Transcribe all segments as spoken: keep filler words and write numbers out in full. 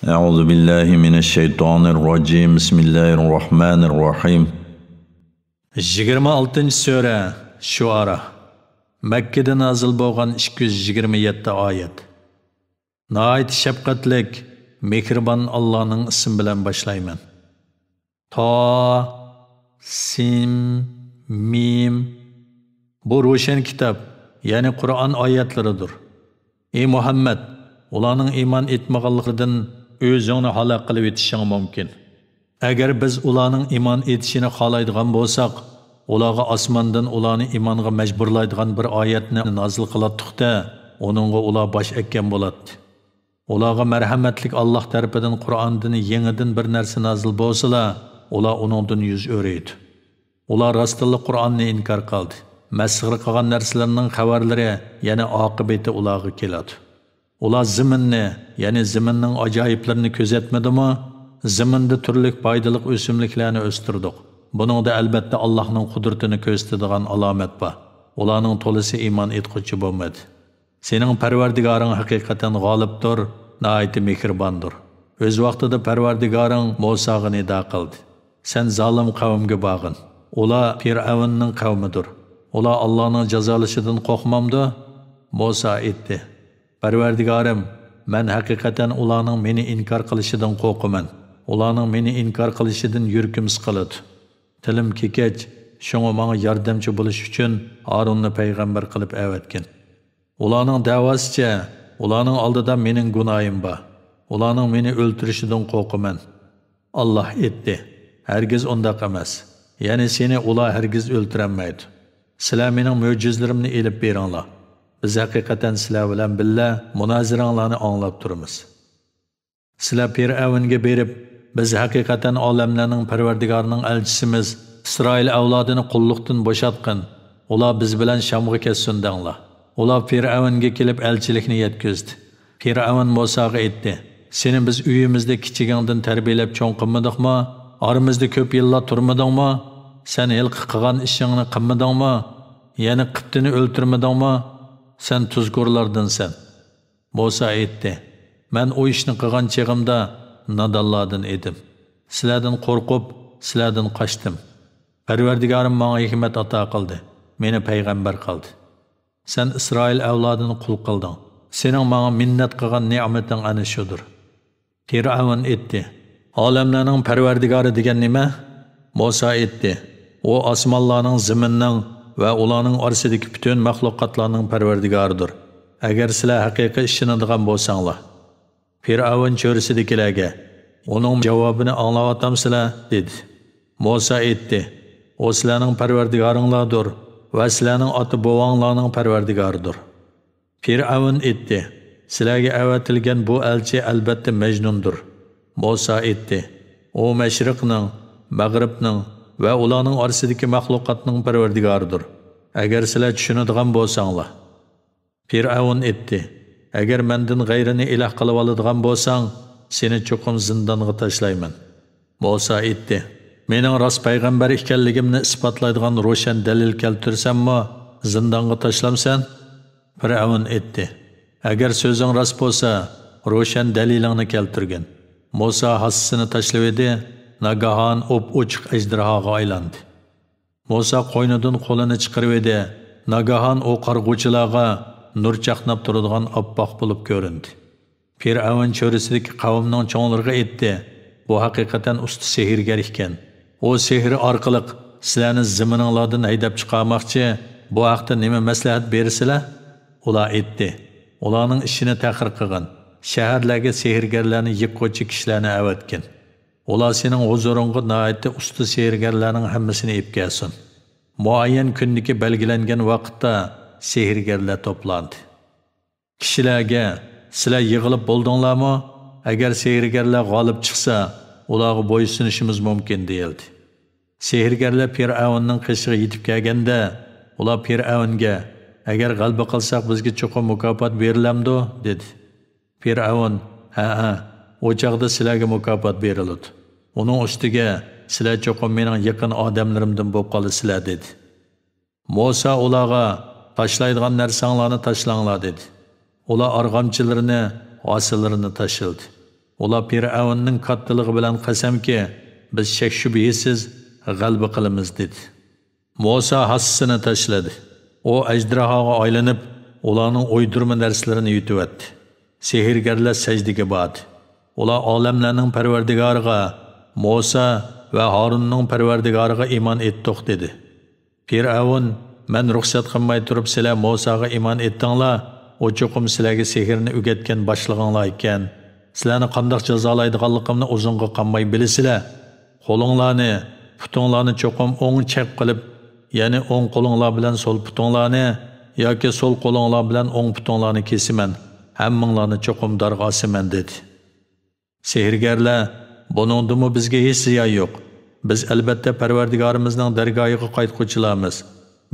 أعوذ بالله من الشيطان الرجيم. بسم الله الرحمن الرحيم. يىگىرمە ئالتىنچى سۈرە، شۇئارا. مەككىدە نازىل بولغان ئىككى يۈز يىگىرمە يەتتە ئايەت. ناھايىتى شەپقەتلىك، مېھرىبان ئاللانىڭ ئىسمى بىلەن باشلايمەن. تا، سىم، مىم. بۇ روشەن كىتاب، يەنى قۇرئان ئايەتلىرىدۇر. ئى مۇھەممەد، ئۇلارنىڭ ئىمان ئېيتمىغانلىقىدىن ئۆزۈڭنى ھالاك قىلىۋېتىشىڭ مۇمكىن. ئەگەر بىز ئۇلارنىڭ ئىمان ئېيتىشىنى خالايدىغان بولساق، ئۇلارغا ئاسماندىن ئۇلارنى ئىمانغا مەجبۇرلايدىغان بىر ئايەتنى نازىل قىلاتتۇق-دە، ئۇنىڭغا ئۇلار باش ئەگكەن بولاتتى. ئۇلارغا مەرھەمەتلىك ئاللاھ تەرىپىدىن قۇرئاندىن يېڭىدىن بىر نەرسە نازىل بولسىلا، ئۇلار ئۇنىڭدىن يۈز ئۆرۈيدۇ. ئۇلار راستتىنلا قۇرئاننى ئىنكار قىلدى. مەسخىرە قىلغان نەرسىلىرىنىڭ خەۋەرلىرى، يەنى ئاقىۋىتى ئۇلارغا كېلىدۇ. ئۇلار زېمىننى، يەنى زېمىننىڭ ئاجايىپلىرىنى كۆزەتمىدىمۇ؟ زېمىندا تۈرلۈك پايدىلىق ئۆسۈملۈكلەرنى ئۆستۈردۇق. بۇنىڭدا ئەلبەتتە ئاللاھنىڭ قۇدرىتىنى كۆرسىتىدىغان ئالامەت بار. ئۇلارنىڭ تولىسى ئىمان ئېيتقۇچى بولمىدى. سېنىڭ پەرۋەردىگارىڭ ھەقىقەتەن غالىبتۇر، ناھايىتى مېھرىباندۇر. ئۆز ۋاقتىدا پەرۋەردىگارىڭ مۇساغا نىدا قىلدى. سەن زالىم قەۋمگە بارغىن. ئۇلار پىرئەۋننىڭ قەۋمىدۇر. ئۇلار ئاللانىڭ جازالىشىدىن قورقمامدۇ؟ مۇسا ئېيتتى، پەرۋەردىگارىم، مەن ھەقىقەتەن ئۇلارنىڭ مېنى ئىنكار قىلىشىدىن قورقىمەن. ئۇلارنىڭ مېنى ئىنكار قىلىشىدىن يۈرىكىم سىقىلىدۇ. تىلىم كېكەچ، شۇڭا ماڭا ياردەمچى بولۇش ئۈچۈن ھارۇننى پەيغەمبەر قىلىپ ئەۋەتكىن. ئۇلارنىڭ دەۋاسىچە، ئۇلارنىڭ ئالدىدا مېنىڭ گۇناھىم بار. ئۇلارنىڭ مېنى ئۆلتۈرۈشىدىن قورقىمەن. ئاللاھ ئېيتتى، ھەرگىز ئۇنداق ئەمەس. يەنى سېنى ئۇلار ھەرگىز ئۆلتۈرەلمەيدۇ. سىلەر مېنىڭ مۆجىزىلىرىمنى ئېلىپ بېرىڭلار. بىز ھەقىقەتەن سىلەر بىلەن بىللە مۇنازىرەڭلارنى ئاڭلاپ تۇرىمىز. سىلەر پىرئەۋنگە بېرىپ، بىز ھەقىقەتەن ئالەملەرنىڭ پەرۋەردىگارىنىڭ ئەلچىسىمىز، ئىسرائىل ئەۋلادىنى قۇللۇقتىن بوشاتقىن، ئۇلار بىز بىلەن شامغا كەتسۇن دەڭلار. ئۇلار پىرئەۋنگە كېلىپ ئەلچىلىكنى يەتكۈزدى. پىرئەۋن مۇساغا ئېيتتى، سېنى بىز ئۆيىمىزدە كىچىكىڭدىن تەربىيەلەپ چوڭ قىلمىدۇقمۇ؟ ئارىمىزدا كۆپ يىللار تۇرمىدىڭمۇ؟ سەن ھېلىقى قىلغان ئىشىڭنى قىلمىدىڭمۇ؟ يەنى قىپتىنى ئۆلتۈرمىدىڭمۇ؟ سەن تۇزكورلاردىنسەن. مۇسا ئېيتتى، مەن ئۇ ئىشنى قىلغان چېغىمدا نادانلاردىن ئىدىم. سىلەردىن قورقۇپ، سىلەردىن قاچتىم. پەرۋەردىگارىم ماڭا ھېكمەت ئاتا قىلدى، مېنى پەيغەمبەر قىلدى. سەن ئىسرائىل ئەۋلادىنى قۇل قىلدىڭ. سېنىڭ ماڭا مىننەت قىلغان نېمىتىڭ ئەنە شۇدۇر. پىرئەۋن ئېيتتى، ئالەملەرنىڭ پەرۋەردىگارى دېگەن نېمە؟ مۇسا ئېيتتى، ئۇ ئاسمانلارنىڭ، زېمىننىڭ ۋە ئۇلارنىڭ ئارىسىدىكى پۈتۈن مەخلۇقاتلارنىڭ پەرۋەردىگارىدۇر. ئەگەر سىلەر ھەقىقىي ئىشىنىدىغان بولساڭلار. پىرئەۋن چۆرىسىدىكىلەرگە، ئۇنىڭ جاۋابىنى ئاڭلاۋاتامسىلەر؟ دېدى. مۇسا ئېيتتى، ئۇ سىلەرنىڭ پەرۋەردىگارىڭلاردۇر ۋە سىلەرنىڭ ئاتا-بوۋاڭلارنىڭ پەرۋەردىگارىدۇر. پىرئەۋن ئېيتتى، سىلەرگە ئەۋەتىلگەن بۇ ئەلچى ئەلبەتتە مەجنۇندۇر. مۇسا ئېيتتى، ئۇ مەشرىقنىڭ، مەغرىبنىڭ ۋە ئۇلارنىڭ ئارىسىدىكى مەخلۇقاتنىڭ پەرۋەردىگارىدۇر. ئەگەر سىلەر چۈشىنىدىغان بولساڭلار. پىرئەۋن ئېيتتى، ئەگەر مەندىن غەيرىنى ئىلاھ قىلىۋالىدىغان بولساڭ، سېنى چوقۇم زىندانغا تاشلايمەن. مۇسا ئېيتتى، مېنىڭ راست پەيغەمبەر ئىكەنلىكىمنى ئىسپاتلايدىغان روشەن دەلىل كەلتۈرسەممۇ، زىندانغا تاشلامسەن؟ پىرئەۋن ئېيتتى، ئەگەر سۆزۈڭ راست بولسا، روشەن دەلىلىڭنى كەلتۈرگىن. مۇسا ھاسىسىنى تاشلىۋىدى، ناگاھان ئوپئوچۇق ئەجدىھاغا ئايلاندى. مۇسا قوينىدىن قولىنى چىقىرىۋىدى، ناگاھان ئۇ قارىغۇچىلارغا نۇر چاقناپ تۇرىدىغان ئاپئاق بولۇپ كۆرۈندى. پىرئەۋن چۆرىسىدىكى قەۋمنىڭ چوڭلىرىغا ئېيتتى، بۇ ھەقىقەتەن ئۇستا سېھىرگەر ئىكەن. ئۇ سېھرى ئارقىلىق سىلەرنى زېمىنىڭلاردىن ھەيدەپ چىقارماقچى، بۇ ھەقتە نېمە مەسلىھەت بېرىسىلەر؟ ئۇلار ئېيتتى، ئۇلارنىڭ ئىشىنى تەخىر قىلغىن، شەھەرلەرگە سېھىرگەرلەرنى يىققۇچى كىشىلەرنى ئەۋەتكىن. ئۇلار سېنىڭ ھۇزۇرۇڭغا ناھايىتى ئۇستا سېھىرگەرلەرنىڭ ھەممىسىنى ئېلىپ كەلسۇن. مۇئەييەن كۈندىكى بەلگىلەنگەن ۋاقىتتا سېھىرگەرلەر توپلاندى. كىشىلەرگە، سىلەر يىغىلىپ بولدۇڭلارمۇ؟ ئەگەر سېھىرگەرلەر غالىب چىقسا، ئۇلارغا بويسۇنۇشىمىز مۇمكىن، دېيىلدى. سېھىرگەرلەر پىرئەۋننىڭ قېشىغا يېتىپ كەلگەندە، ئۇلار پىرئەۋنگە، ئەگەر غەلىبە قىلساق، بىزگە چوقۇم مۇكاپات بېرىلەمدۇ؟ دېدى. پىرئەۋن، ھەئە، ئۇ چاغدا سىلەرگە مۇكاپات بېرىلىدۇ. ئۇنىڭ ئۈستىگە، سىلەر چوقۇم مېنىڭ يېقىن ئادەملىرىمدىن بولۇپ قالىسىلەر، دېدى. مۇسا ئۇلارغا، تاشلايدىغان نەرسەڭلارنى تاشلاڭلار، دېدى. ئۇلار ئارغامچىلىرىنى، ھاسىلىرىنى تاشلىدى. ئۇلار پىرئەۋننىڭ كاتتىلىقى بىلەن قەسەمكى، بىز شەك-شۈبھىسىز غەلىبە قىلىمىز، دېدى. موسا ھاسىسىنى تاشلىدى. ئۇ ئەجدىھاغا ئايلىنىپ، ئۇلارنىڭ ئويدۇرما نەرسىلىرىنى يۇتۇۋەتتى. سېھىرگەرلەر سەجدىگە باردى. ئۇلار ئالەملەرنىڭ پەرۋەردىگارىغا، موسا ۋە ھارۇننىڭ پەرۋەردىگارىغا ئىمان ئېيتتۇق، دېدى. پىرئەۋن، مەن رۇخسەت قىلماي تۇرۇپ سىلەر موساغا ئىمان ئېيتتىڭلار، ئۇ چوقۇم سىلەرگە سېھىرنى ئۆگەتكەن باشلىقىڭلار ئىكەن. سىلەرنى قانداق جازالايدىغانلىقىمنى ئۇزۇنغا قالماي بىلىسىلەر. قولۇڭلارنى، پۇتۇڭلارنى چوقۇم ئوڭ چەپ قىلىپ، يەنى ئوڭ قولۇڭلار بىلەن سول پۇتۇڭلارنى ياكى سول قولۇڭلار بىلەن ئوڭ پۇتۇڭلارنى كېسىمەن، ھەممىڭلارنى چوقۇم دارغا ئاسىمەن، دېدى. سېھىرگەرلەر، بۇنىڭدىمۇ بىزگە ھېچ زىيان يوق. بىز ئەلبەتتە پەرۋەردىگارىمىزنىڭ دەرگاھىغا قايتقۇچىلارمىز.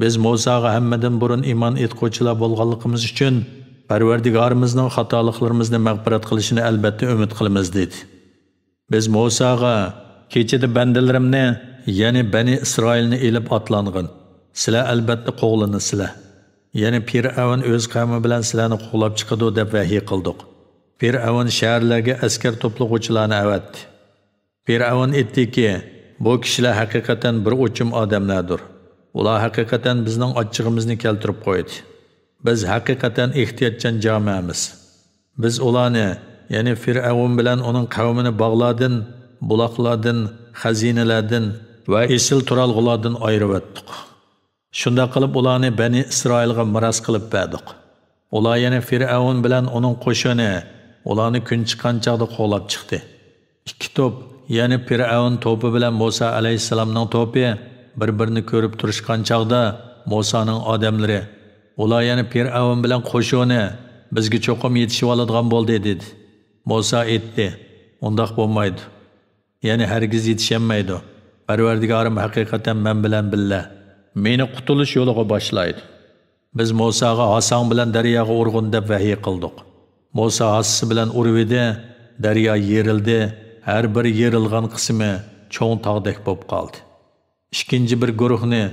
بىز موساغا ھەممىدىن بۇرۇن ئىمان ئېيتقۇچىلار بولغانلىقىمىز ئۈچۈن، پەرۋەردىگارىمىزنىڭ خاتالىقلىرىمىزنى مەغپىرەت قىلىشىنى ئەلبەتتە ئۈمىد قىلىمىز، دېدى. بىز موساغا، كېچىدە بەندىلىرىمنى، يەنى بەنى ئىسرائىلنى ئېلىپ ئاتلانغىن. سىلەر ئەلبەتتە قوغلىنىسىلەر. يەنى پىرئەۋن ئۆز قەۋمى بىلەن سىلەرنى قوغلاپ چىقىدۇ، دەپ ۋەھىي قىلدۇق. پىرئەۋن شەھەرلەرگە ئەسكەر توپلىغۇچىلارنى ئەۋەتتى. پىرئەۋن ئېيتتىكى، بۇ كىشىلەر ھەقىقەتەن بىر ئوچۇم ئادەملەردۇر. ئۇلار ھەقىقەتەن بىزنىڭ ئاچچىقىمىزنى كەلتۈرۈپ قويدى. بىز ھەقىقەتەن ئېھتىياتچان جامائەمىز. بىز ئۇلارنى، يەنى پىرئەۋن بىلەن ئۇنىڭ قەۋمىنى باغلاردىن، بۇلاقلاردىن، خەزىنىلەردىن ۋە ئېسىل تۇرالغۇلاردىن ئايرىۋەتتۇق. شۇنداق قىلىپ ئۇلارنى بەنى ئىسرائىلغا مىراس قىلىپ بەردۇق. ئۇلار يەنە پىرئەۋن بىلەن ئۇنىڭ قوشۇنى ئۇلارنى كۈن چىققان چاغدا قوغلاپ چىقتى. ئىككى توپ، يەنى پىرئەۋن توپى بىلەن مۇسا ئەلەيھىسسالامنىڭ توپى بىر-بىرىنى كۆرۈپ تۇرۇشقان چاغدا، مۇسانىڭ ئادەملىرى، ئۇلار يەنە پىرئەۋن بىلەن قوشۇنى بىزگە چوقۇم يېتىشىۋالىدىغان بولدى، دېدى. مۇسا ئېيتتى، ئۇنداق بولمايدۇ. يەنى ھەرگىز يېتىشەلمەيدۇ. پەرۋەردىگارىم ھەقىقەتەن مەن بىلەن بىللە. مېنى قۇتۇلۇش يولىغا باشلايدۇ. بىز مۇساغا ھاساڭ بىلەن دەرياغا ئۇرغىن دەپ ۋەھىي قىلدۇق. مۇسا ھاسىسى بىلەن ئۇرۇۋىدى، دەريا يېرىلدى، ھەر بىر يېرىلغان قىسمى چوڭ تاغدەك بولۇپ قالدى. ئىككىنچى بىر گۇرۇھنى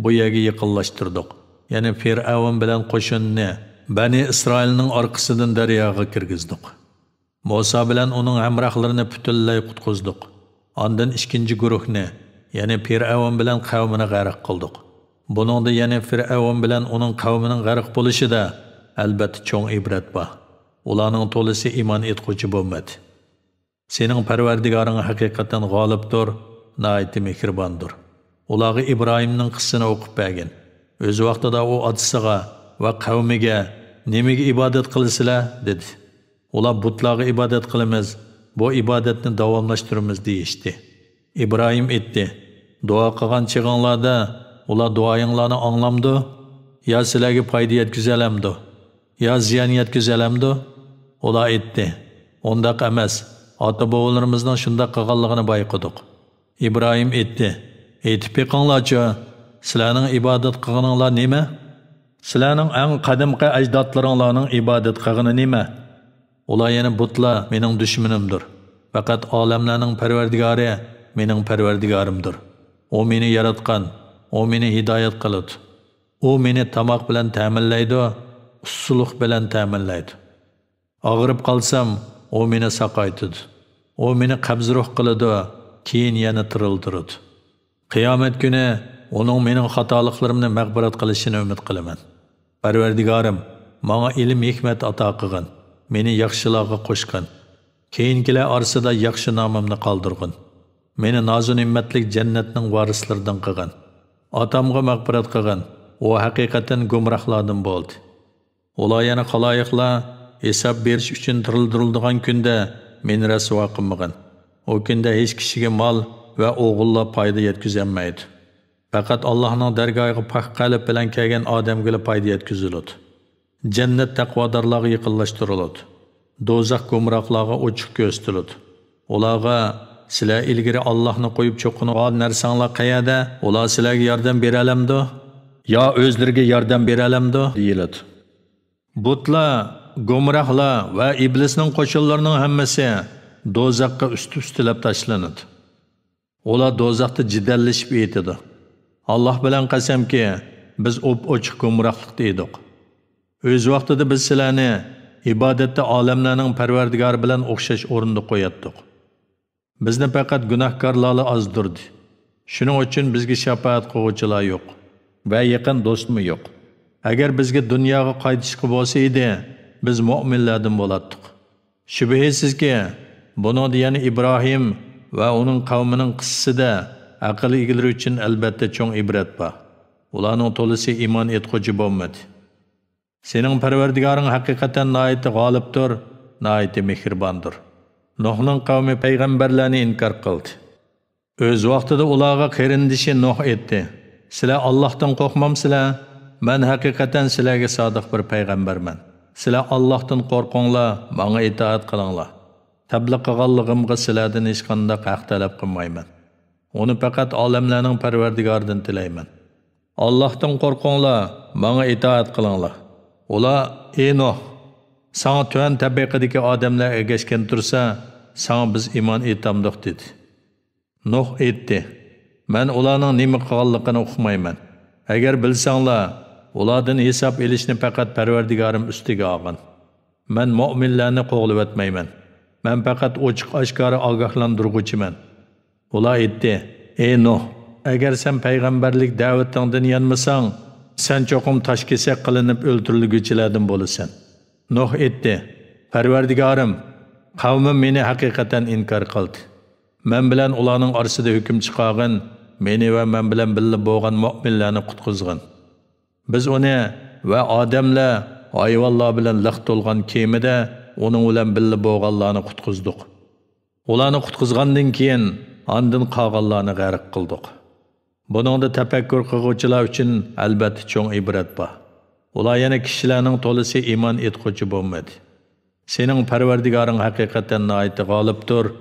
بۇ يەرگە يېقىنلاشتۇردۇق. يەنى پىرئەۋن بىلەن قوشۇنىنى بەنى ئىسرائىلنىڭ ئارقىسىدىن دەرياغا كىرگۈزدۇق. مۇسا بىلەن ئۇنىڭ ھەمراھلىرىنى پۈتۈنلەي قۇتقۇزدۇق. ئاندىن ئىككىنچى گۇرۇھنى، يەنى پىرئەۋن بىلەن قەۋمىنى غەرق قىلدۇق. بۇنىڭدا يەنى پىرئەۋن بىلەن ئۇنىڭ قەۋمىنىڭ غەرق بولۇشىدا، ئەلبەتتە، چوڭ ئىبرەت بار. ئۇلارنىڭ تولىسى ئىمان ئېيتقۇچى بولمىدى. سېنىڭ پەرۋەردىگارىڭ ھەقىقەتەن غالىبتۇر، ناھايىتى مېھرىباندۇر. ئۇلارغا ئىبراھىمنىڭ قىسسىسىنى ئوقۇپ بەرگىن. ئۆز ۋاقتىدا ئۇ ئاتىسىغا ۋە قەۋمىگە، نېمىگە ئىبادەت قىلىسىلەر؟ دېدى. ئۇلار، بۇتلارغا ئىبادەت قىلىمىز، بۇ ئىبادەتنى داۋاملاشتۇرىمىز، دېيىشتى. ئىبراھىم ئېيتتى، دۇئا قىلغان چېغىڭلاردا ئۇلار دۇئايىڭلارنى ئاڭلامدۇ؟ يا سىلەرگە پايدا يەتكۈزەلەمدۇ؟ يا زىيان يەتكۈزەلەمدۇ؟ ئۇلار ئېيتتى، ئۇنداق ئەمەس، ئاتا-بوۋىلىرىمىزنىڭ شۇنداق قىلغانلىقىنى بايقىدۇق. ئىبراھىم ئېيتتى، ئېيتىپ بېقىڭلارچۇ، سىلەرنىڭ ئىبادەت قىلغىنىڭلار نېمە؟ سىلەرنىڭ ئەڭ قەدىمكى ئەجدادلىرىڭلارنىڭ ئىبادەت قىلغىنى نېمە؟ ئۇلار يەنە، بۇتلار مېنىڭ دۈشمىنىمدۇر. پەقەت ئالەملەرنىڭ پەرۋەردىگارى مېنىڭ پەرۋەردىگارىمدۇر. ئۇ مېنى ياراتقان، ئۇ مېنى ھىدايەت قىلىدۇ. ئۇ مېنى تاماق بىلەن تەمىنلەيدۇ، ئۇسسۇلۇق بىلەن تەمىنلەيدۇ. ئاغرىپ قالسام، ئۇ مېنى ساقايتىدۇ. ئۇ مېنى قەبزىروھ قىلىدۇ، كېيىن يەنە تىرىلدۈرىدۇ. قىيامەت كۈنى ئۇنىڭ مېنىڭ خاتالىقلىرىمنى مەغپىرەت قىلىشىنى ئۈمىد قىلىمەن. پەرۋەردىگارىم، ماڭا ئىلىم-ھېكمەت ئاتا قىلغىن، مېنى ياخشىلارغا قوشقىن. كېيىنكىلەر ئارىسىدا ياخشى نامىمنى قالدۇرغىن. مېنى نازۇ-نېمەتلىك جەننەتنىڭ ۋارىسلىرىدىن قىلغىن. ئاتامغا مەغپىرەت قىلغىن، ئۇ ھەقىقەتەن گۇمراھلاردىن بولدى. ئۇلار يەنە خالايىقلار ھېساب بېرىش ئۈچۈن تىرىلدۈرۈلىدىغان كۈندە مېنى رەسۋا قىلمىغىن. ئۇ كۈندە ھېچ كىشىگە مال ۋە ئوغۇللار پايدا يەتكۈزەلمەيدۇ. پەقەت ئاللاھنىڭ دەرگاھىغا پاك قەلب بىلەن كەلگەن ئادەمگىلا پايدا يەتكۈزۈلىدۇ. جەننەت تەقۋادارلارغا يېقىنلاشتۇرۇلىدۇ. دوزاخ گۇمراھلارغا ئوچۇق كۆرسىتىلىدۇ. ئۇلارغا، سىلەر ئىلگىرى ئاللاھنى قويۇپ چوقۇنغان نەرسەڭلار قەيەردە؟ ئۇلار سىلەرگە ياردەم بېرەلەمدۇ؟ يا ئۆزلىرىگە ياردەم بېرەلەمدۇ؟ دېيىلىدۇ. بۇتلار، گۇمراھلار ۋە ئىبلىسنىڭ قوشۇنلىرىنىڭ ھەممىسى دوزاخقا ئۈستى-ئۈستىلەپ تاشلىنىدۇ. ئۇلار دوزاختا جېدەللىشىپ ئېيتىدۇ، ئاللاھ بىلەن قەسەمكى، بىز ئوپئوچۇق گۇمراھلىقتا ئىدۇق. ئۆز ۋاقتىدا بىز سىلەرنى ئىبادەتتە ئالەملەرنىڭ پەرۋەردىگارى بىلەن ئوخشاش ئورۇندا قوياتتۇق. بىزنى پەقەت گۇناھكارلارلا ئازدۇردى. شۇنىڭ ئۈچۈن بىزگە شاپائەت قىلغۇچىلار يوق ۋە يېقىن دوستمۇ يوق. ئەگەر بىزگە دۇنياغا قايتىشقا بولسا ئىدى، بىز مۆمىنلەردىن بولاتتۇق. شۈبھىسىزكى، بۇنىڭدا يەنە ئىبراھىم ۋە ئۇنىڭ قەۋمىنىڭ قىسسىسىدە ئەقىل ئىگىلىرى ئۈچۈن ئەلبەتتە چوڭ ئىبرەت بار. ئۇلارنىڭ تولىسى ئىمان ئېيتقۇچى بولمىدى. سېنىڭ پەرۋەردىگارىڭ ھەقىقەتەن ناھايىتى غالىبتۇر، ناھايىتى مېھرىباندۇر. نۇھنىڭ قەۋمى پەيغەمبەرلەرنى ئىنكار قىلدى. ئۆز ۋاقتىدا ئۇلارغا قېرىندىشى نۇھ ئېيتتى، سىلەر ئاللاھتىن قورقمامسىلەر؟ مەن ھەقىقەتەن سىلەرگە سادىق بىر پەيغەمبەرمەن. سىلەر ئاللاھتىن قورقۇڭلار، ماڭا ئىتائەت قىلىڭلار. تەبلىغ قىلغانلىقىمغا سىلەردىن ھېچقانداق ھەق تەلەپ قىلمايمەن. ئۇنى پەقەت ئالەملەرنىڭ پەرۋەردىگارىدىن تىلەيمەن. ئاللاھتىن قورقۇڭلار، ماڭا ئىتائەت قىلىڭلار. ئۇلار، ئى نۇھ، ساڭا تۆۋەن تەبىقىدىكى ئادەملەر ئەگەشكەن تۇرسا، ساڭا بىز ئىمان ئېيتامدۇق، دېدى. نۇھ ئېيتتى، مەن ئۇلارنىڭ نېمە قىلغانلىقىنى ئۇقمايمەن. ئەگەر بىلسەڭلار، ئۇلاردىن ھېساب ئېلىشنى پەقەت پەرۋەردىگارىم ئۈستىگە ئالغان. مەن مۆمىنلەرنى قوغلىۋەتمەيمەن. مەن پەقەت ئوچۇق ئاشكارا ئاگاھلاندۇرغۇچىمەن. ئۇلار ئېيتتى، ئى نۇھ، ئەگەر سەن پەيغەمبەرلىك دەۋىتىڭدىن يانمىساڭ، سەن چوقۇم تاشكېسەك قىلىنىپ ئۆلتۈرۈلگۈچىلەردىن بولىسەن. نۇھ ئېيتتى، پەرۋەردىگارىم، قەۋمىم مېنى ھەقىقەتەن ئىنكار قىلدى. مەن بىلەن ئۇلارنىڭ ئارىسىدا ھۆكۈم چىقارغىن، مېنى ۋە مەن بىلەن بىللە بولغان مۆمىنلەرنى قۇتقۇزغىن. بىز ئۇنى ۋە ئادەملەر، ھايۋانلار بىلەن لىق تولغان كېمىدە ئۇنىڭ بىلەن بىللە بولغانلارنى قۇتقۇزدۇق. ئۇلارنى قۇتقۇزغاندىن كېيىن، ئاندىن قالغانلارنى غەرق قىلدۇق. بۇنىڭدا تەپەككۇر قىلغۇچىلار ئۈچۈن ئەلبەتتە چوڭ ئىبرەت بار. ئۇلار يەنە كىشىلەرنىڭ تولىسى ئىمان ئېيتقۇچى بولمىدى. سېنىڭ پەرۋەردىگارىڭ ھەقىقەتەن ناھايىتى غالىبتۇر،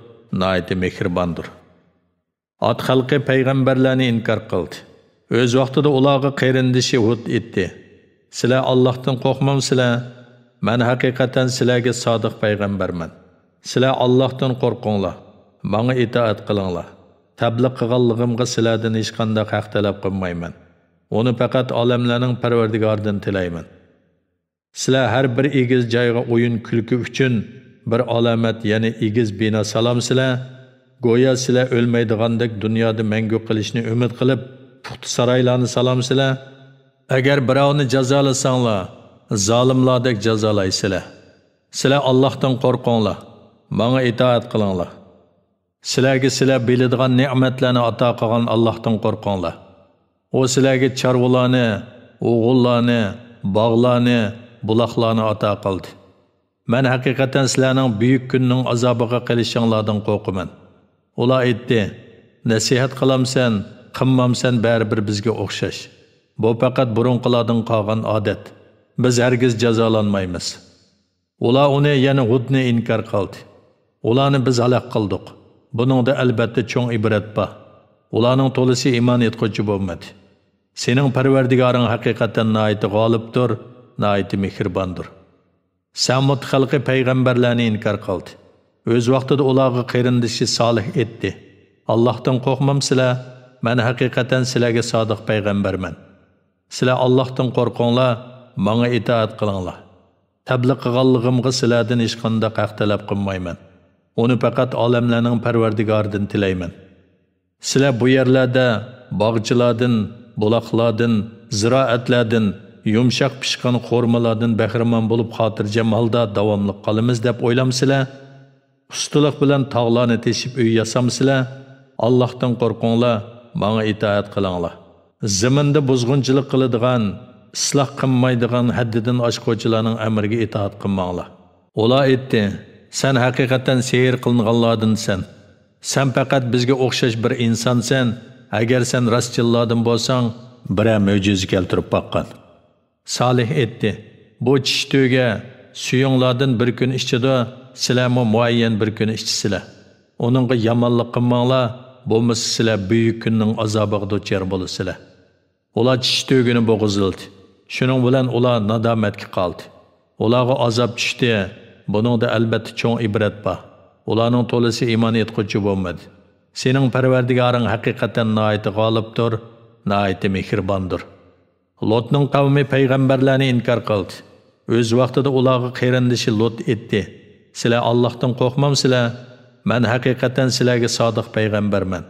ناھايىتى مېھرىباندۇر. ئاد خەلقى پەيغەمبەرلەرنى ئىنكار قىلدى. ئۆز ۋاقتىدا ئۇلارغا قېرىندىشى ھۇد ئېيتتى، سىلەر ئاللاھتىن قورقمامسىلەر؟ مەن ھەقىقەتەن سىلەرگە سادىق پەيغەمبەرمەن. سىلەر ئاللاھتىن قورقۇڭلار، ماڭا ئىتائەت قىلىڭلار. تەبلىغ قىلغانلىقىمغا سىلەردىن ھېچقانداق ھەق تەلەپ قىلمايمەن. ئۇنى پەقەت ئالەملەرنىڭ پەرۋەردىگارىدىن تىلەيمەن. سىلەر ھەر بىر ئېگىز جايغا ئويۇن-كۈلكە ئۈچۈن بىر ئالامەت، يەنى ئېگىز بىنا سالامسىلەر؟ گويا سىلەر ئۆلمەيدىغاندەك دۇنيادا مەڭگۈ قېلىشنى ئۈمىد قىلىپ، پۇختا سارايلارنى سالامسىلەر؟ ئەگەر بىراۋنى جازالىساڭلار، زالىملاردەك جازالايسىلەر. سىلەر ئاللاھتىن قورقۇڭلار، ماڭا ئىتائەت قىلىڭلار. سىلەرگە سىلەر بىلىدىغان نېمەتلەرنى ئاتا قىلغان ئاللاھتىن قورقۇڭلار. ئۇ سىلەرگە چارۋىلارنى، ئوغۇللارنى، باغلارنى، بۇلاقلارنى ئاتا قىلدى. مەن ھەقىقەتەن سىلەرنىڭ بۈيۈك كۈننىڭ ئازابىغا قېلىشىڭلاردىن قورقىمەن. ئۇلار ئېيتتى، نەسىھەت قىلامسەن، قىلمامسەن بەرىبىر بىزگە ئوخشاش. بۇ پەقەت بۇرۇنقىلاردىن قالغان ئادەت. بىز ھەرگىز جازالانمايمىز. ئۇلار ئۇنى، يەنى ھۇدنى ئىنكار قىلدى. ئۇلارنى بىز ھالاك قىلدۇق. بۇنىڭدا ئەلبەتتە چوڭ ئىبرەت بار. ئۇلارنىڭ تولىسى ئىمان ئېيتقۇچى بولمىدى. سېنىڭ پەرۋەردىگارىڭ ھەقىقەتەن ناھايىتى غالىبتۇر، ناھايىتى مېھرىباندۇر. سەمۇد خەلقى پەيغەمبەرلەرنى ئىنكار قىلدى. ئۆز ۋاقتىدا ئۇلارغا قېرىندىشى سالىھ ئېيتتى، ئاللاھتىن قورقمامسىلەر؟ مەن ھەقىقەتەن سىلەرگە سادىق پەيغەمبەرمەن. سىلەر ئاللاھتىن قورقۇڭلار، ماڭا ئىتائەت قىلىڭلار. تەبلىغ قىلغانلىقىمغا سىلەردىن ھېچقانداق ھەق تەلەپ قىلمايمەن. ئۇنى پەقەت ئالەملەرنىڭ پەرۋەردىگارىدىن تىلەيمەن. سىلەر بۇ يەرلەردە باغچىلاردىن، بۇلاقلاردىن، زىرائەتلەردىن، يۇمشاق پىشقان خورمىلاردىن بەھرىمەن بولۇپ، خاتىرجەم ھالدا داۋاملىق قالىمىز دەپ ئويلامسىلەر؟ ئۇستىلىق بىلەن تاغلارنى تېشىپ ئۆي ياسامسىلەر؟ ئاللاھتىن قورقۇڭلار، ماڭا ئىتائەت قىلىڭلار. زېمىندا بۇزغۇنچىلىق قىلىدىغان، ئىسلاھ قىلمايدىغان ھەددىدىن ئاشقۇچىلارنىڭ ئەمرىگە ئىتائەت قىلماڭلار. ئۇلار ئېيتتى، سەن ھەقىقەتەن سېھىر قىلىنغانلاردىنسەن. سەن پەقەت بىزگە ئوخشاش بىر ئىنسانسەن، ئەگەر سەن راستچىللاردىن بولساڭ، بىرەر مۆجىزە كەلتۈرۈپ باققىن. سالىھ ئېيتتى، بۇ چىشى تۆگە، سۈيۈڭلاردىن بىر كۈن ئىچىدۇ، سىلەرمۇ مۇئەييەن بىر كۈن ئىچىسىلەر. ئۇنىڭغا يامانلىق قىلماڭلار، بولمىسا سىلەر بۈيۈك كۈننىڭ ئازابىغا دۇچار بولىسىلەر. ئۇلار چىشى تۆگىنى بوغۇزلىدى. شۇنىڭ بىلەن ئۇلار نادامەتكە قالدى. ئۇلارغا ئازاب چۈشتى. بۇنىڭدا ئەلبەتتە چوڭ ئىبرەت بار. ئۇلارنىڭ تولىسى ئىمان ئېيتقۇچى بولمىدى. سېنىڭ پەرۋەردىگارىڭ ھەقىقەتەن ناھايىتى غالىبتۇر، ناھايىتى مېھرىباندۇر. لوتنىڭ قەۋمى پەيغەمبەرلەرنى ئىنكار قىلدى. ئۆز ۋاقتىدا ئۇلارغا قېرىندىشى لۇت ئېيتتى: سىلەر ئاللاھتىن قورقمامسىلەر؟ مەن ھەقىقەتەن سىلەرگە سادىق پەيغەمبەرمەن.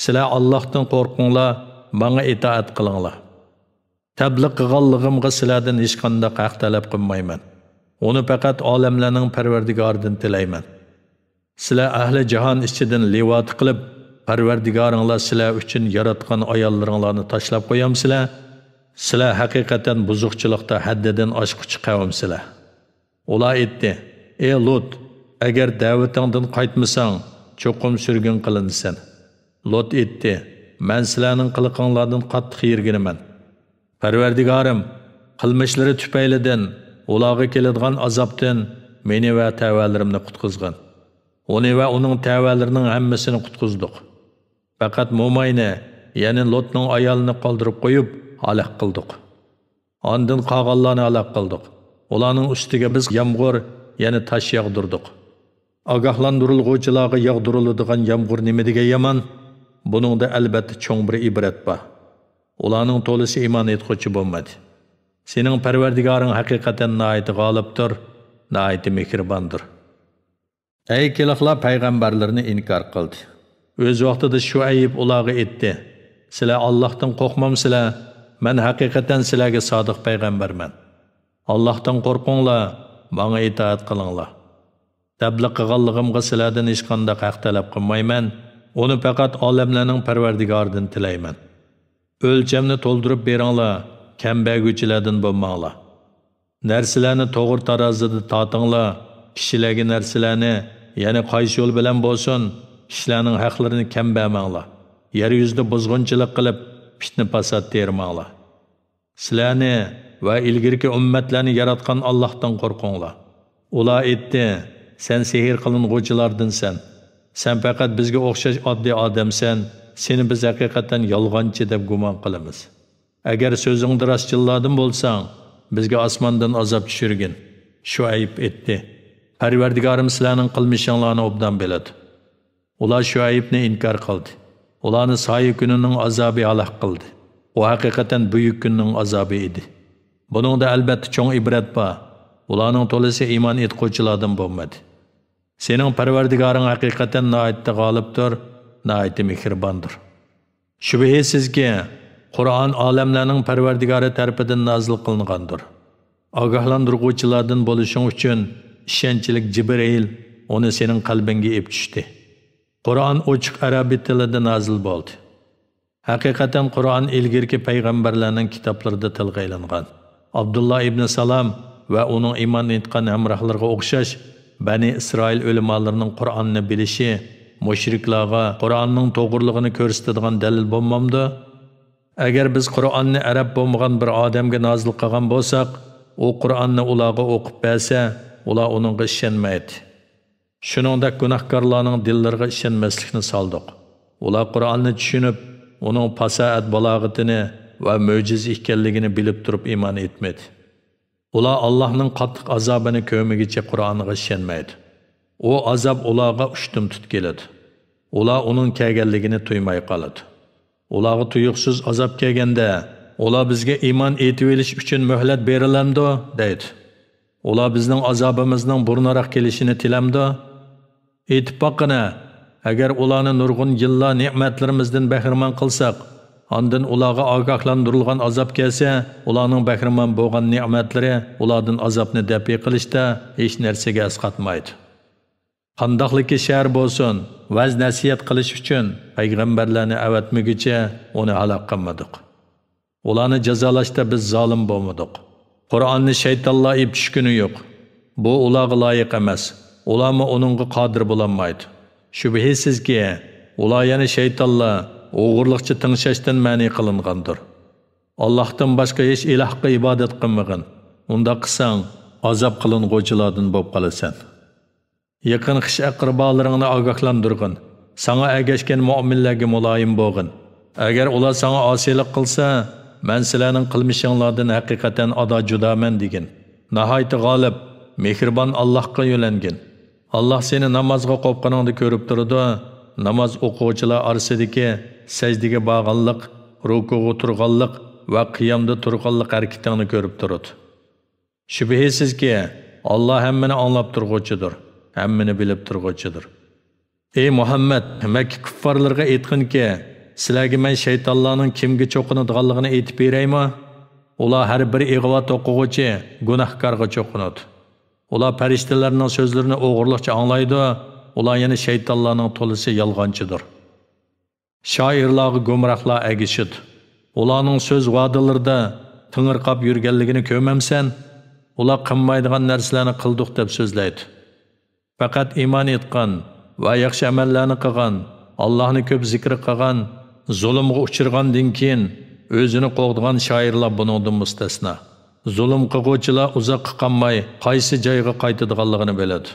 سىلەر ئاللاھتىن قورقۇڭلار، ماڭا ئىتائەت قىلىڭلار. تەبلىغ قىلغانلىقىمغا سىلەردىن ھېچقانداق ھەق تەلەپ قىلمايمەن. ئۇنى پەقەت ئالەملەرنىڭ پەرۋەردىگارىدىن تىلەيمەن. سىلەر ئەھلى جاھان ئىچىدىن لىۋاتى قىلىپ، پەرۋەردىگارىڭلار سىلەر ئۈچۈن ياراتقان ئاياللىرىڭلارنى تاشلاپ قويامسىلەر؟ سىلەر ھەقىقەتەن بۇزۇقچىلىقتا ھەددىدىن ئاشقۇچى قەۋمسىلەر. ئۇلار ئېيتتى: ئى لۇت، ئەگەر دەۋىتىڭدىن قايتمىساڭ، چوقۇم سۈرگۈن قىلىنىسەن. لۇت ئېيتتى: مەن سىلەرنىڭ قىلىقىڭلاردىن قاتتىق يىرگىنىمەن. پەرۋەردىگارىم، قىلمىشلىرى تۈپەيلىدىن ئۇلارغا كېلىدىغان ئازابتىن مېنى ۋە تەۋەلىرىمنى قۇتقۇزغىن. ئۇنى ۋە ئۇنىڭ تەۋەلىرىنىڭ ھەممىسىنى قۇتقۇزدۇق. پەقەت موماينى، يەنى لوتنىڭ ئايالىنى قالدۇرۇپ قويۇپ، ھالاك قىلدۇق. ئاندىن قالغانلارنى ھالاك قىلدۇق. ئۇلارنىڭ ئۈستىگە بىز يامغۇر، يەنى تاش ياغدۇردۇق. ئاگاھلاندۇرۇلغۇچىلارغا ياغدۇرۇلىدىغان يامغۇر نېمىدېگەن يامان! بۇنىڭدا ئەلبەتتە چوڭ بىر ئىبرەت بار. ئۇلارنىڭ تولىسى ئىمان ئېيتقۇچى بولمىدى. سېنىڭ پەرۋەردىگارىڭ ھەقىقەتەن ناھايىتى غالىبتۇر، ناھايىتى مېھرىباندۇر. ئەي كىلىقلار پەيغەمبەرلىرىنى ئىنكار قىلدى. ئۆز ۋاقتىدا شۇئەيب ئۇلارغا ئېيتتى: سىلەر ئاللاھتىن قورقمامسىلەر؟ مەن ھەقىقەتەن سىلەرگە سادىق پەيغەمبەرمەن. ئاللاھتىن قورقۇڭلار، ماڭا ئىتائەت قىلىڭلار. تەبلىغ قىلغانلىقىمغا سىلەردىن ھېچقانداق ھەق تەلەپ قىلمايمەن، ئۇنى پەقەت ئالەملەرنىڭ پەرۋەردىگارىدىن تىلەيمەن. ئۆلچەمنى تولدۇرۇپ بېرىڭلار، كەم بەرگۈچىلەردىن بولماڭلار. نەرسىلەرنى توغرا تارازىدا تارتىڭلار، كىشىلەرگە نەرسىلەرنى، يەنى قايسى يول بىلەن بولسۇن، كىشىلەرنىڭ ھەقلىرىنى كەم بەرمەڭلار. يەر يۈزىدە بۇزغۇنچىلىق قىلىپ، پىتنە-پاسات تېرىماڭلار. سىلەرنى ۋە ئىلگىرىكى ئۈممەتلەرنى ياراتقان ئاللاھتىن قورقۇڭلار. ئۇلار ئېيتتى: سەن سېھىر قىلىنغۇچىلاردىنسەن. سەن پەقەت بىزگە ئوخشاش ئاددىي ئادەمسەن، سېنى بىز ھەقىقەتەن يالغانچى دەپ گۇمان قىلىمىز. ئەگەر سۆزۈڭدە راستچىللاردىن بولساڭ، بىزگە ئاسماندىن ئازاب چۈشۈرگىن. شۇئەيب ئېيتتى: پەرۋەردىگارىم سىلەرنىڭ قىلمىشىڭلارنى ئوبدان بىلىدۇ. ئۇلار شۇئەيبنى ئىنكار قىلدى. ئۇلارنى سايە كۈنىنىڭ ئازابى ھالاك قىلدى. ئۇ ھەقىقەتەن بۈيۈك كۈننىڭ ئازابى ئىدى. بۇنىڭدا ئەلبەتتە چوڭ ئىبرەت بار. ئۇلارنىڭ تولىسى ئىمان ئېيتقۇچىلاردىن بولمىدى. سېنىڭ پەرۋەردىگارىڭ ھەقىقەتەن ناھايىتى غالىبتۇر، ناھايىتى مېھرىباندۇر. شۈبھىسىزكى، قۇرئان ئالەملەرنىڭ پەرۋەردىگارى تەرىپىدىن نازىل قىلىنغاندۇر. ئاگاھلاندۇرغۇچىلاردىن بولۇشۇڭ ئۈچۈن ئىشەنچلىك جىبرىئىل ئۇنى سېنىڭ قەلبىڭگە ئېلىپ چۈشتى. قۇرئان ئوچۇق ئەرەبىي تىلىدا نازىل بولدى. ھەقىقەتەن قۇرئان ئىلگىرىكى پەيغەمبەرلەرنىڭ كىتابلىرىدا تىلغا ئېلىنغان. ئابدۇللا ئىبنى سالام ۋە ئۇنىڭ ئىمان ئېيتقان ھەمراھلىرىغا ئوخشاش، بەنى ئىسرائىل ئۆلىمالىرىنىڭ قۇرئاننى بىلىشى مۇشرىكلارغا قۇرئاننىڭ توغرىلىقىنى كۆرسىتىدىغان دەلىل بولمامدۇ؟ ئەگەر بىز قۇرئاننى ئەرەب بولمىغان بىر ئادەمگە نازىل قىلغان بولساق، ئۇ قۇرئاننى ئۇلارغا ئوقۇپ بەرسە، ئۇلار ئۇنىڭغا ئىشەنمەيدۇ. شۇنىڭدەك گۇناھكارلارنىڭ دىللىرىغا ئىشەنمەسلىكنى سالدۇق. ئۇلار قۇرئاننى چۈشىنىپ، ئۇنىڭ پاساھەت بالاغىتىنى ۋە مۆجىزە ئىكەنلىكىنى بىلىپ تۇرۇپ ئىمان ئېيتمىدى. ئۇلار ئاللاھنىڭ قاتتىق ئازابىنى كۆرمىگۈچە قۇرئانغا ئىشەنمەيدۇ. ئۇ ئازاب ئۇلارغا ئۇشتۇمتۇت كېلىدۇ. ئۇلار ئۇنىڭ كەلگەنلىكىنى تۇيماي قالىدۇ. ئۇلارغا تۇيۇقسىز ئازاب كەلگەندە، ئۇلار بىزگە ئىمان ئېيتىۋېلىش ئۈچۈن مۆھلەت بېرىلەمدۇ؟ دەيدۇ. ئۇلار بىزنىڭ ئازابىمىزنىڭ بۇرۇنراق كېلىشىنى تىلەمدۇ؟ ئېيتىپ باققىنە، ئەگەر ئۇلارنى نۇرغۇن يىللار نېمەتلىرىمىزدىن بەھرىمەن قىلساق، ئاندىن ئۇلارغا ئاگاھلاندۇرۇلغان ئازاب كەلسە، ئۇلارنىڭ بەھرىمەن بولغان نېمەتلىرى ئۇلاردىن ئازابنى دەپئى قىلىشتا ھېچ نەرسىگە ئەسقاتمايدۇ. قانداقلىكى شەھەر بولسۇن، ۋەز-نەسىھەت قىلىش ئۈچۈن پەيغەمبەرلەرنى ئەۋەتمىگۈچە ئۇنى ھالاك قىلمىدۇق. ئۇلارنى جازالاشتا بىز زالىم بولمىدۇق. قۇرئاننى شەيتانلار ئېيتىپ چۈشكىنى يوق. بۇ ئۇلارغا لايىق ئەمەس. ئۇلارمۇ ئۇنىڭغا قادىر بولالمايدۇ. شۈبھىسىزكى، ئۇلار يەنى شەيتانلار ئوغرىلىقچە تىڭشاشتىن مەنئى قىلىنغاندۇر. ئاللاھتىن باشقا ھېچ ئىلاھقا ئىبادەت قىلمىغىن. ئۇنداق قىلساڭ، ئازاب قىلىنغۇچىلاردىن بولۇپ قالىسەن. يېقىن خىش-ئەقرىبالىرىڭنى ئاگاھلاندۇرغىن. ساڭا ئەگەشكەن مۆمىنلەرگە مۇلايىم بولغىن. ئەگەر ئۇلار ساڭا ئاسىيلىق قىلسا، مەن سىلەرنىڭ قىلمىشىڭلاردىن ھەقىقەتەن ئادا جۇدامەن دېگىن. ناھايىتى غالىب، مېھرىبان ئاللاھقا يۆلەنگىن. ئاللاھ سېنى نامازغا قوپقىنىڭدا كۆرۈپ تۇرىدۇ. ناماز ئوقۇغۇچىلار ئارىسىدىكى سەجدىگە بارغانلىق، رۇكۇغا تۇرغانلىق ۋە قىيامدا تۇرغانلىق ھەرىكىتىڭنى كۆرۈپ تۇرىدۇ. شۈبھىسىزكى، ئاللا ھەممىنى ئاڭلاپ تۇرغۇچىدۇر، ھەممىنى بىلىپ تۇرغۇچىدۇر. ئەي مۇھەممەد، مەككە كۇففارلىرىغا ئېيتقىنكى، سىلەرگە مەن شەيتانلارنىڭ كىمگە چوقۇنىدىغانلىقىنى ئېيتىپ بېرەيمۇ؟ ئۇلار ھەر بىر ئىغۋا توقۇغۇچى، گۇناھكارغا چوقۇنىدۇ. ئۇلار پەرىشتىلەرنىڭ سۆزلىرىنى ئوغرىلىقچە ئاڭلايدۇ، ئۇلار يەنە شەيتانلارنىڭ تولىسى يالغانچىدۇر. شائىرلارغا گۇمراھلار ئەگىشىدۇ. ئۇلارنىڭ سۆز ۋادىلىرىدا تېڭىرقاپ يۈرگەنلىكىنى كۆرمەمسەن؟ ئۇلار قىلمايدىغان نەرسىلەرنى قىلدۇق دەپ سۆزلەيدۇ. پەقەت ئىمان ئېيتقان ۋە ياخشى ئەمەللەرنى قىلغان، ئاللاھنى كۆپ زىكىر قىلغان، زۇلۇمغا ئۇچرىغاندىن كېيىن ئۆزىنى قوغدىغان شائىرلار بۇنىڭدىن مۇستەسنا. زۇلۇم قىلغۇچىلار ئۇزاققا قالماي قايسى جايغا قايتىدىغانلىقىنى بىلىدۇ.